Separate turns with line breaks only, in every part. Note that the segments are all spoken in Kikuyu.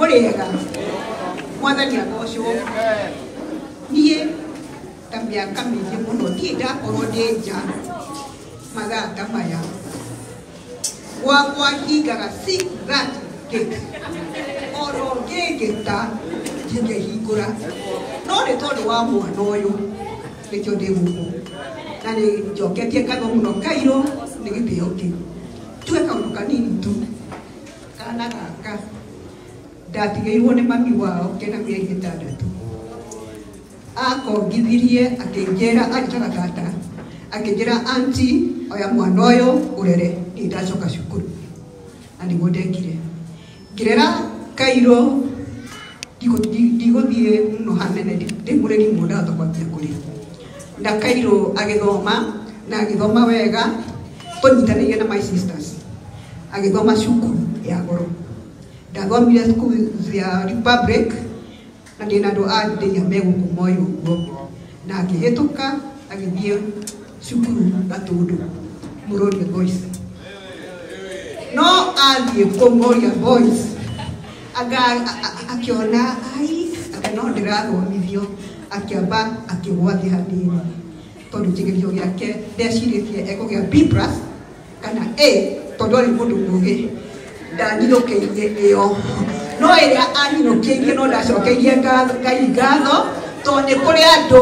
Mũrĩega mwathani agocwo. Niĩ ta mĩaka mĩingĩ mũno ndirĩ ndakorwo ndĩ nja mathaa ta maya. Gwakwa hingaga 6:30 gate ono ngĩngĩta ngĩhingũra, no nĩ tondũ wa mwana ũyũ nĩkĩo ndĩ gũkũ, na nĩ njoketie ngatho mũno Kairũ nĩ gĩtĩo kĩu. Tuge kaũndũ kanini tu, kana gaka ndatigĩirwo nĩ mami wao kena mĩeri 6. Akongithirie akĩnjĩra, anjĩtaga tata, akĩnjĩra anti oya mwana ũyũ ũrere, niĩ ndacoka cukuru. Na nĩguo ndekire, ngĩrera Kairũ. Ndigũthiĩ mũno hanene, ndĩ mũreri mũno, ndahota kwambia kũrĩra. Na Kairũ agĩthoma, na agĩthoma wega, tũnyitanĩire na my sisters, agĩthoma cukuru ya goro. Ndathomire cukuru ya Republic na ndĩna andũ a ndĩia me gũkũ moĩ ũguo, na akĩhĩtũka agĩthiĩ cukuru Gatũndũ Mũrũria Boys. No athiĩ kũu Mũrũria Boys anga akĩona ai anga no ndĩrathomithio, akĩamba akĩgwa thĩ hanini, tondũ kĩgerio gĩake ndecirĩtie ekũgĩa B plus kana A, tondũ arĩ mũndũ mũũgĩ. Ndanyinũkĩirie ĩyo, no ĩrĩa anyinũkĩirie no ndacokeirie Ngai ngatho, tondũ nĩ kũrĩ andũ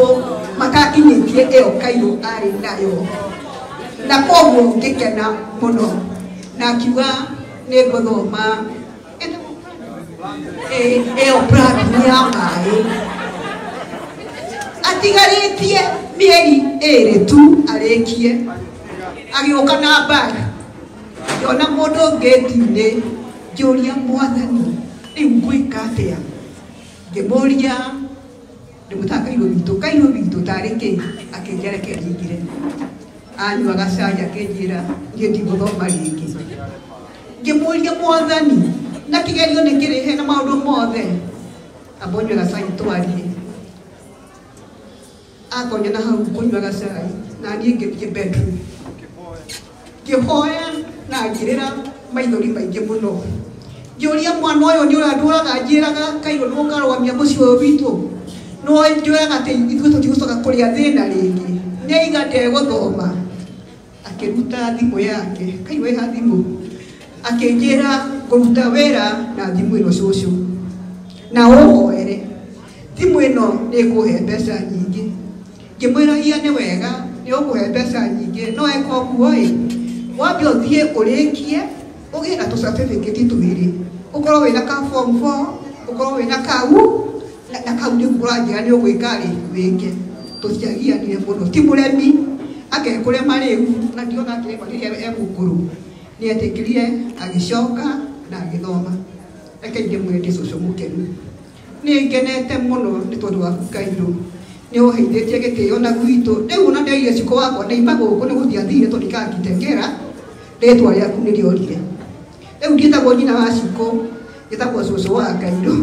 matakinyĩtie ĩyo Kairũ arĩ nayo, na koguo ngĩkena mũno na akiuga nĩ ngũthoma ĩyo plumbing ya maĩ. Atigarĩtie mĩeri 2 tu arĩkie, agĩũka na bag, ngĩona mũndũ ngĩti-inĩ, ngĩũria mwathani rĩu ngwĩka atĩa? Ngĩmũria ndĩmwĩtaga Kairũ witũ, Kairũ witũ tarĩ kĩ? Akĩnjerekeria nyingĩre, anyuaga cai, akĩnjĩra niĩ ndigũthoma rĩngĩ. Ngĩmũria mwathani na kĩgerio nĩ kĩrĩhe na maũndũ mothe, amba ũnyue gacai twarie. Atonya na hau kũnyua gacai, na niĩ ngĩthiĩ bedroom ngĩhoya na ngĩrĩra maithori maingĩ mũno, ngĩũria mwana ũyũ nĩ ũrandũraga njĩraga Kairũ nĩ ũkarũgamia mũciĩ ũyũ witũ, no njũraga atĩ ithuĩ tũtigũcoka kũrĩa thĩna rĩngĩ, nĩ aiga ndegũthoma. Akĩruta thimũ yake, Kairũ ĩha thimũ, akĩnjĩra ngũruta wĩra na thimũ ĩno cũcũ, na ũhoere thimũ ĩno nĩ ĩkũhe mbeca nyingĩ. Ngĩmwĩra ia nĩ wega, nĩ ũkũhe mbeca nyingĩ, no eka ũguo ĩ, wambe ũthiĩ ũrĩkie ũgĩe na tũ certificate twĩrĩ, ũkorwo wĩna ka form 4, ũkorwo wĩna kau na kau nĩguo ũranjĩra nĩ ũgwĩka rĩ, wĩke. Tũtiagianire mũno, ti mũremi akekũrema rĩu, na ndiona akĩrema rĩrĩa e mũkũrũ. Nĩ etĩkĩrire agĩcoka na agĩthoma. Reke ndĩmwĩre ndĩ cũcũ mũkenu, nĩ ngenete mũno nĩ tondũ waku Kairũ, nĩ ũheithĩtie gĩtĩo na gwitũ. Rĩu ona ndeire cikũ wakwa ndaima gũkũ nĩ gũthiĩ athire, tondũ ndikangitengera rĩtwa rĩaku nĩ rĩorire. Rĩu ndiĩtagwo nyina wa cikũ, njĩtagwo cũcũ wa Kairũ.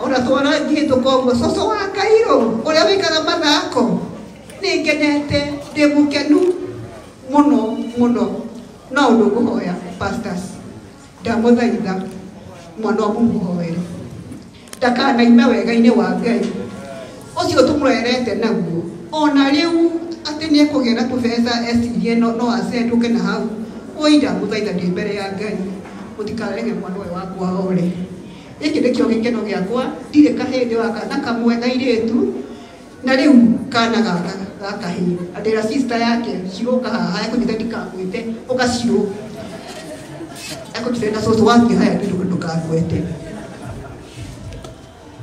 Ona twana ngĩhĩtũka ũguo, cũcũ wa Kairũ ũrĩa wĩkaga mathako. Nĩ ngenete, ndĩ mũkenu mũno mũno. No ũndũ ngũhoya pastors, ndamũthaitha mwana wa mũmũhoere ndakanaime wega-inĩ wa Ngai ũcio tũmũrerete naguo. Ona rĩu atĩ nĩ ekũgĩa na tũbeca ecirie no acendũke na hau, oi ndamũthaitha ndĩ mbere ya Ngai, mũtikarege mwana ũyũ wakwa ore. Gĩkĩ nĩkĩo gĩkeno gĩakwa, ndirĩ kahĩndĩ wa kana kamwe kairĩtu, na rĩu kana gaka ga kahĩĩ, na ndĩra sister yake ciũka haha ekũnyita, ndikamwĩte ũgaciũ ekũnyita na cũcũ wathiĩ haya ndũkangwete.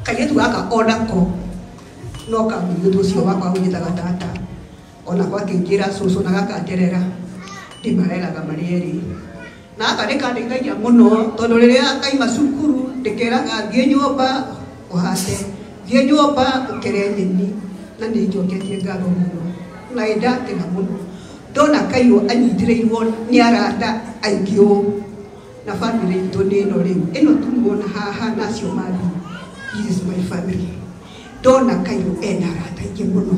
Kairĩtu gaka onako no kamũirĩtu ũcio wakwa ũnjĩtaga tata, onako akĩnjĩra cũcũ na gakanjerera, ndĩmareraga marĩ erĩ. Na gaka nĩ kandeithagia mũno, tondũ rĩrĩa kaima cukuru ndĩkeraga thiĩ nyũmba ũhate, thiĩ nyũmba ũkere nyeni, na nĩ njoketie ngatho mũno na nĩ ndakena mũno ndona Kairũ anyitĩrĩirwo nĩ arata aingĩ ũũ, na family itũ nĩ ĩno rĩu ĩno tumuona haha na acio mathiĩ. This is my family. Ndona Kairũ ena arata aingĩ mũno,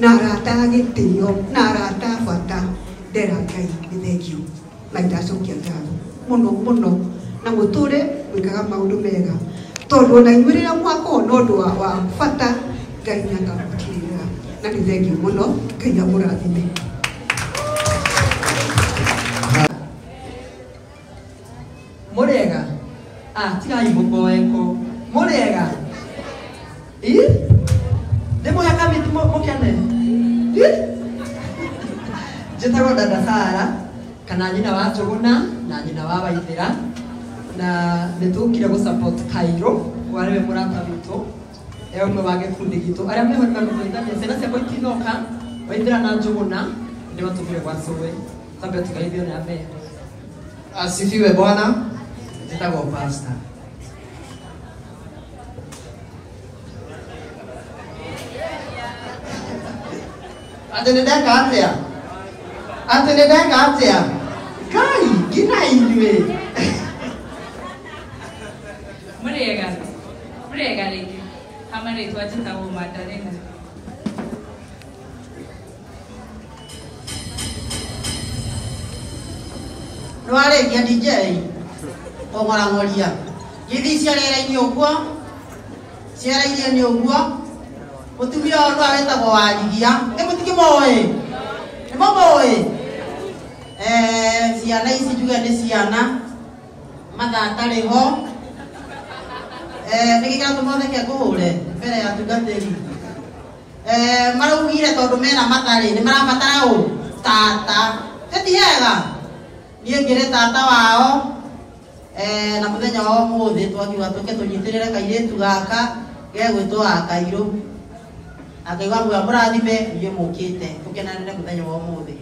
na arata a gĩtĩo, na arata a bata, ndera Ngai nĩ thengio na ndacokia ngatho mũno mũno, na mũtũre mwĩkaga maũndũ mega. Tondũ ona inyuĩ rĩrĩa mwakorwo na ũndũ wa bata Ngai nĩakamũtirĩrĩra. Na nĩ thengiũ mũno, Ngai amũrathime.
Mũrĩega? Ah, tigai mũboeko. Mũrĩega? Ĩ? Ndĩmũhe kamĩtĩ mũkene? Ĩ? Njĩtagwo Dada Sara kana nyina wa Njũgũna na nyina wa Waithĩra, na nĩtũkire gũ support Cairo warĩ we mũrata witũ, e ũmwe wa gĩkundi gitũ. Arĩa meho nĩmegũtũgeithania, ciana ciakwa itinoka, Waithĩra na Njũgũna nĩmatũmire gwa cũwe. Twambe tũgeithio nĩ amea.
Asifiwe Bwana. Njĩtagwo Pastor. Atĩ nĩ ndeka atĩa? Atĩ nĩ ndeka atĩa? Ngai, nginya inyuĩ.
Mũrĩega? Mũrĩega rĩngĩ. Hama rĩtwa njĩtagwo Magdalena.
Nĩwarĩkia DJ kũng'orang'oria gĩthiĩ ciarĩra-inĩ ũguo, ciarairie nĩ ũguo. Mũtumia ũyũ nĩ wetagwo Warigia, nĩ mũtikĩmũĩ? Nĩ mũmũĩ? Ciana ici njuge nĩ ciana mathaa atarĩ ho. Nĩkĩ kĩratũma ũtheke ngũhũre mbere ya atungatĩri? Maraugire tondũ mena matharĩ nĩ marabatara ũ tata. Ti hega? Niĩ ngĩrĩ tata wao. Na mũthenya wa ũmũthĩ twakiuga tũke tũnyitĩrĩre kairĩtu gaka gegwĩtwo Akairũ. Akaigua muoyo mũrathime inyuĩ mũkĩte tũkenanĩre mũthenya wa ũmũthĩ.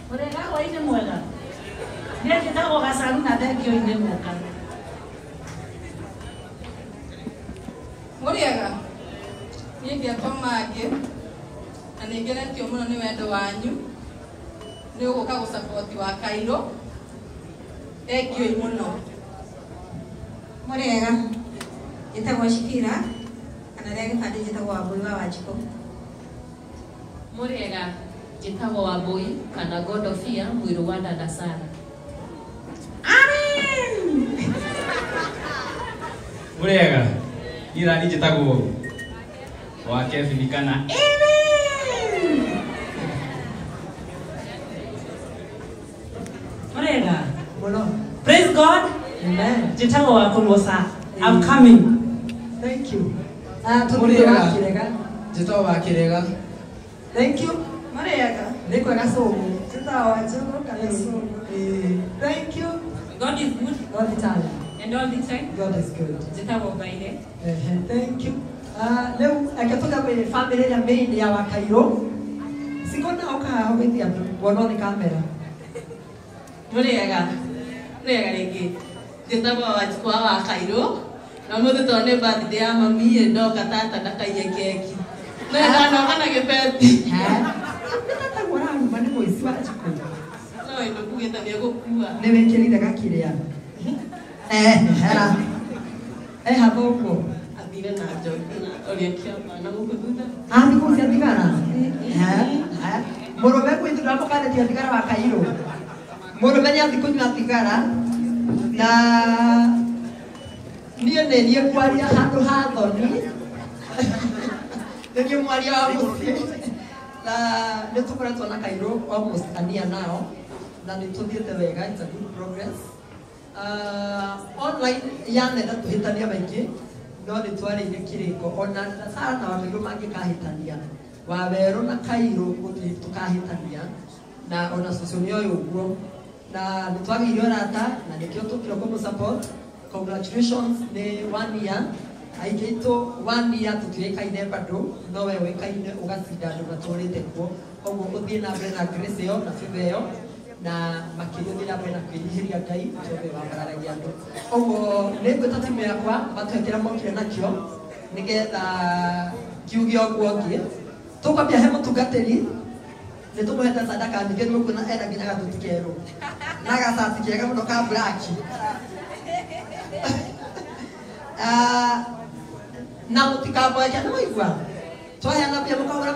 Mũrĩega hwaĩ-inĩ mwega. Niĩ njĩtagwo Gacaru na thengio-inĩ gũka.
Mũrĩega? Niĩ ngetwo Mangĩ na nĩ ngenetio mũno nĩ wendo wanyu nĩ ũgũka gũcapoti wa Cairo. Thengiũ mũno.
Mũrĩega? Njĩtagwo Shikira kana rĩa gĩbandĩ njĩtagwo Wambui wa Wanjikũ.
Mũrĩega? Njĩtagwo Wambui kana Godofia mũirũ wa Dada Sara.
Mũrĩega? Niĩ nani njĩtagwo wa Kevin kana
Mũrĩega?
Mũno.
Praise God.
Amen.
Njĩtagwo wa Kũrũoca. I'm coming.
Thank you. Tũthiĩ wa Kĩrega.
Njĩtagwo wa Kĩrega.
Thank you.
Mũrĩega?
Nĩ kwega cũngũ.
Njĩtagwo wa Njũgũ kana cũngũ.
Thank you.
God is good.
All the time.
And all the time.
God is good.
Njĩtagwo Ngaire.
Thank you. Rĩu reke tũke kwĩ family ĩrĩa main ya Wakairũ. Sikona oka haha ũgeithie andũ wonwo nĩ kamera.
Mũrĩega? Mũrĩega rĩngĩ. Njĩtagwo Wanjikũ wa Wakairũ. Na ũmũthĩ tondũ nĩ birthday ya mami ĩ ndoka tata ndakaiye keki. No ndanoka na gĩbeti.
Nĩ ũraruma nĩ mũici wa Wanjikũ.
No ĩndũ kugĩte nĩ egũkua.
Nĩ wĩkĩrire gakĩrĩa. Hera. Hathoguo.
Athire na njoki na ũrĩa kĩama na gũkũ thutha.
Athiĩ kũu cia thigara? Mũrũme gwitũ ndamũkanĩtie thigara wa Kairũ. Mũrũme nĩ athiĩ kũnyua thigara na niĩ nĩ niĩ kwaria handũ ha thoni. Nĩ niĩ mwaria wa mũciĩ. Na nĩ tũkoretwo na Kairũ almost a year now na nĩ tũthiĩte wega, it's a good progress. Online yanenda tũhĩtania maingĩ no nĩ twarĩire kĩrĩko ona Sara na Wakairũ mangĩkahĩtania Wawerũ na Kairũ gũtirĩ tũkahĩtania na ona cũcũ nĩ oĩ ũguo na nĩ twagĩire ũrata na nĩkĩo tũkire kũmũ support. Congratulations nĩ 1 year. Aingĩ aitũ 1 year tũtiũĩkaine bado no we ũĩkaine ũgacinda andũ matũrĩte kuo, koguo ũthiĩ na mbere na grace ĩyo na favor ĩyo na makĩria ũthiĩ na mbere na kwĩnyihĩria Ngai tondũ wambararagia andũ. Koguo nĩ ngwĩta timu yakwa matũhe kĩrĩa mokire nakĩo nĩgetha ngiuge ũguo ũngĩ. Tũkwambia he mũtungatĩri nĩ tũmũhete sadaka nyingĩ nĩ mũkuona ena nginya gathuti kerũ na gacati kega mũno ka black. Na mũtikamboeke nĩ mwaigua twaheana mbia mũkahũra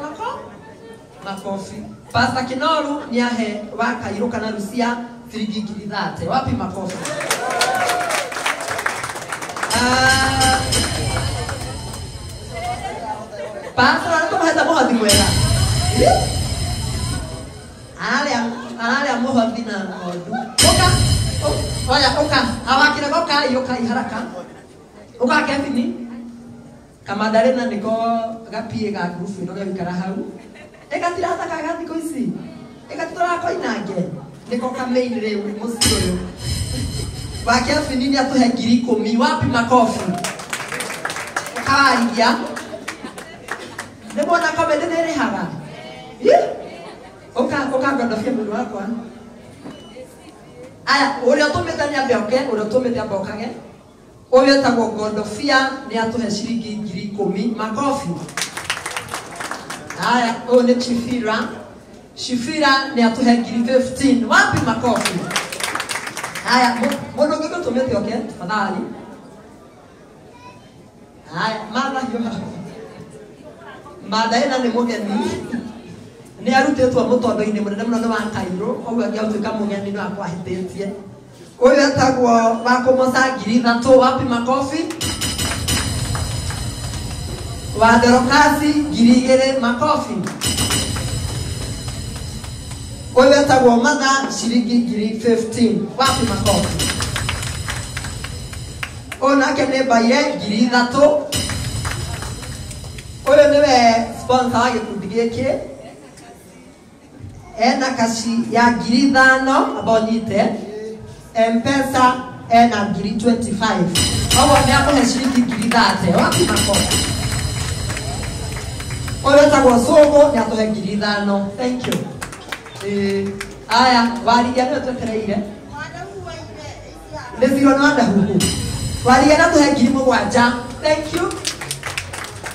makobi. Pastor Kinoru nĩ ahe wa Kairũ kana Rucia ciringi 30,000. Wapi makobi? Pastor nĩ tũmũhete mũhothi mwega. Ararĩa mũhothi na ng'ondu. Ũka. Oya ũka. Awakĩrega ũkai ũkai haraka. Ũka Kevin. Kamandarĩna nĩko gapie ga ngurubu ĩno gegũikara hau. Ĩgatirathakaga thikũ ici. Ĩgatitũrakoinange. Nĩko kamain rĩu mũciĩ ũyũ. Wa Kevin nĩ atũhe 10,000. Wapi makofi? Ũkawarigia. Nĩ mwona comedy nĩ ĩrĩhaga. Ũka ũka ngondobia mũndũ wakwa. Aya, ũrĩa ũtũmĩte nĩ ambe oke, ũrĩa ũtũmĩte ambe okage. Ũyũ etagwo Ngondobia nĩ atũhe ciringi 10,000. Makofi. Aya, ũyũ nĩ Chifira. Shifira nĩ atũhe 15,000. Wapi makofi? Aya, mũndũ ũngĩ ũtũmĩte oke, tafadhali. Aya, Martha hiũha. Martha ĩna nĩ mũgeni. Nĩ arutĩtwo mũtondo-inĩ mũnene mũno nĩ wa Kairũ, koguo angĩatuĩka mũgeni no akwahĩtĩtie. Ũyũ etagwo wa kũmoca 3,000. Wapi makofi? Wa Dorokasi 2,000. Makofi. Ũyũ etagwo Matha ciringi 15,000. Wapi makofi? Ũyũ nake nĩ Mbaire 3,000. Ũyũ nĩwe sponsor wa gĩkundi gĩkĩ. Ena kaci ya 5,000 amba ũnyite. M-Pesa ena 25,000. Koguo nĩ akũhe ciringi 30,000. Wapi makofi? Ũyũ etagwo Cũgũ nĩ atũhe 5,000. Thank you. Aya, warigia nĩwe twetereire. Nĩ zero nĩ wandahuhu. Warigia nĩ atũhe 7,000. Thank you.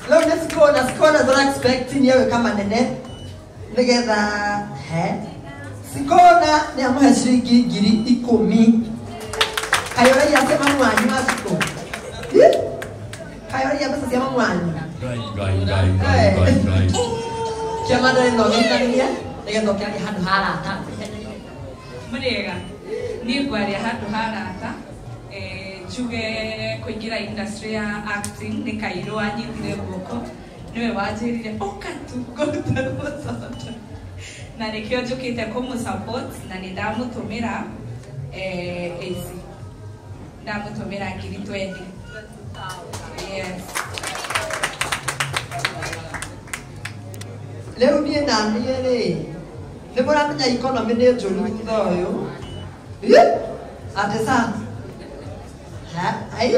Rĩu nĩ Sikona, Sikona tũra expect nĩ egwĩka manene nĩgetha he Sikona nĩ amũhe ciringi 10,000. Kaĩ ũraiya cia mamu wanyu wa Siko? Kaĩ ũraiya mbeca cia mamu wanyu?
Ngai.
Kĩama ndarĩ na ũgeithanirie nĩgetha ũkĩarie handũ ha arata.
Mũrĩega, niĩ ngwaria handũ ha arata. Njuge kũingĩra industry ya acting nĩ Kairũ anyitire guoko, nĩwe wanjĩrire ũka tu ngũrute mũtondo. Na nĩkĩo njũkĩte kũmũ support na nĩ ndamũtũmĩra AC. Ndamũtũmĩra 20,000. Yes.
Rĩu niĩ na niĩ rĩ, nĩ mũramenya economy nĩ njũru thutha ũyũ. Atĩ sa? Ai?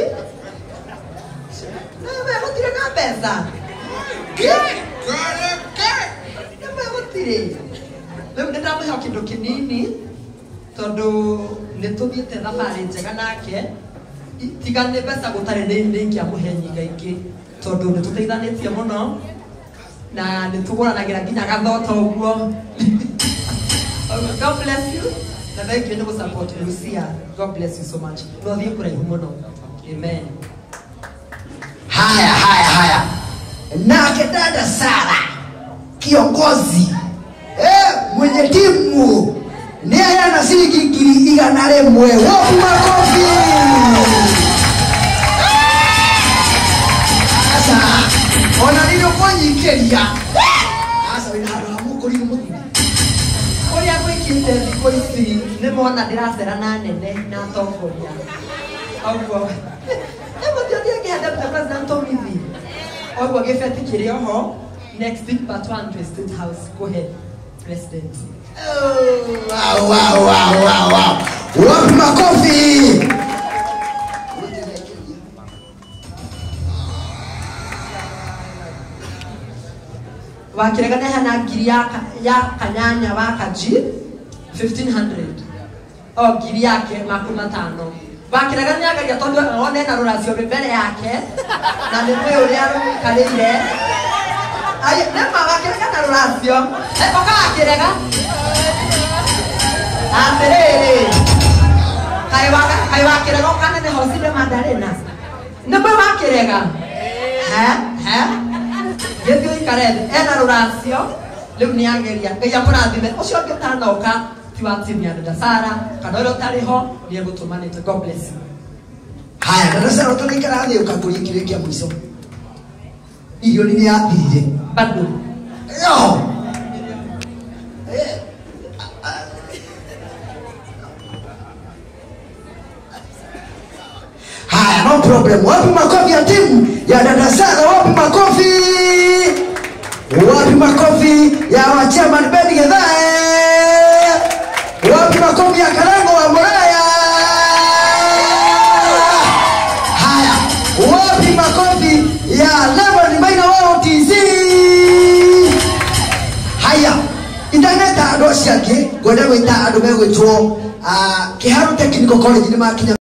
Nĩwe gũtirĩ na mbeca. Nĩwe gũtirĩ. Rĩu nĩ ndamũhe o kĩndũ kĩnini tondũ nĩ tũthiĩte thabarĩ njega nake. Tiga nĩ mbeca gũtarĩ nĩ ingĩamũhe nyinga ingĩ tondũ nĩ tũteithanĩtie mũno na nĩ tũgũranagĩra nginya gathoto ũguo. God bless you. Na thank you nĩ gũ support Lucia. God bless you so much. No thiĩ kũraihu mũno. Amen.
Haya haya haya. Nake dada Sara kiongozi mwenye timu nĩ aheana ciringi 100,000. Wapi makofi? Asa ona nĩ ũkũnyitĩria. Asa wĩna handũ ha mũkũrinũ mũthuri.
Ũrĩa gwĩkĩte thikũ ici nĩ mona ndĩracera na nene na atongoria. Ũguo. Nĩ mũthiĩ ũthiĩ Deputy President Omithi. Ũguo gĩbeti kĩrĩ oho next week part 1 to State House kũhe President.
Wow, wow, wow, wow, wow. Wapi makofi?
Wakĩrega nĩ hana 1,000 ya kanyanya wa kaji 1,500. O 5,000 yake 50. Wakĩrega nĩ agaria tondũ one na rũracio rwĩ mbere yake na nĩ mwĩ ũrĩa rũikarĩire. Ai, nĩ ma wakĩrega na rũracio. Ũka wakĩrega. Atĩrĩrĩ. Kaĩ wakĩrega ũkaneneha ũcinde Mandarina. Nĩ mwĩ wakĩrega. He? He? Gĩthiĩ ũikare thĩ. Ena rũracio. Rĩu nĩ ageria. Ngai amũrathime. Ũcio ũngĩ ũtanoka ti wa timu ya dada Sara kana ũrĩa ũtarĩ ho nĩ egũtũmanĩte. God bless you.
Haya, dada Sara ũtanaikara thĩ ũkangũria kĩrĩa kĩa mũico. Irioni nĩ yathirire.
Bado.
Yo. Haya, no problem. Wapi makofi ya timu ya dada Sara? Wapi makofi? Wapi makofi ya wa chairman Ben Githae? Wapi makofi ya Karango wa Muraya? Haya, wapi makofi ya Lemon Maina wa OTC? Haya, internet andũ acio angĩ ngwenda gwĩta andũ megwĩtwo Kiharu Technical College nĩ makinya.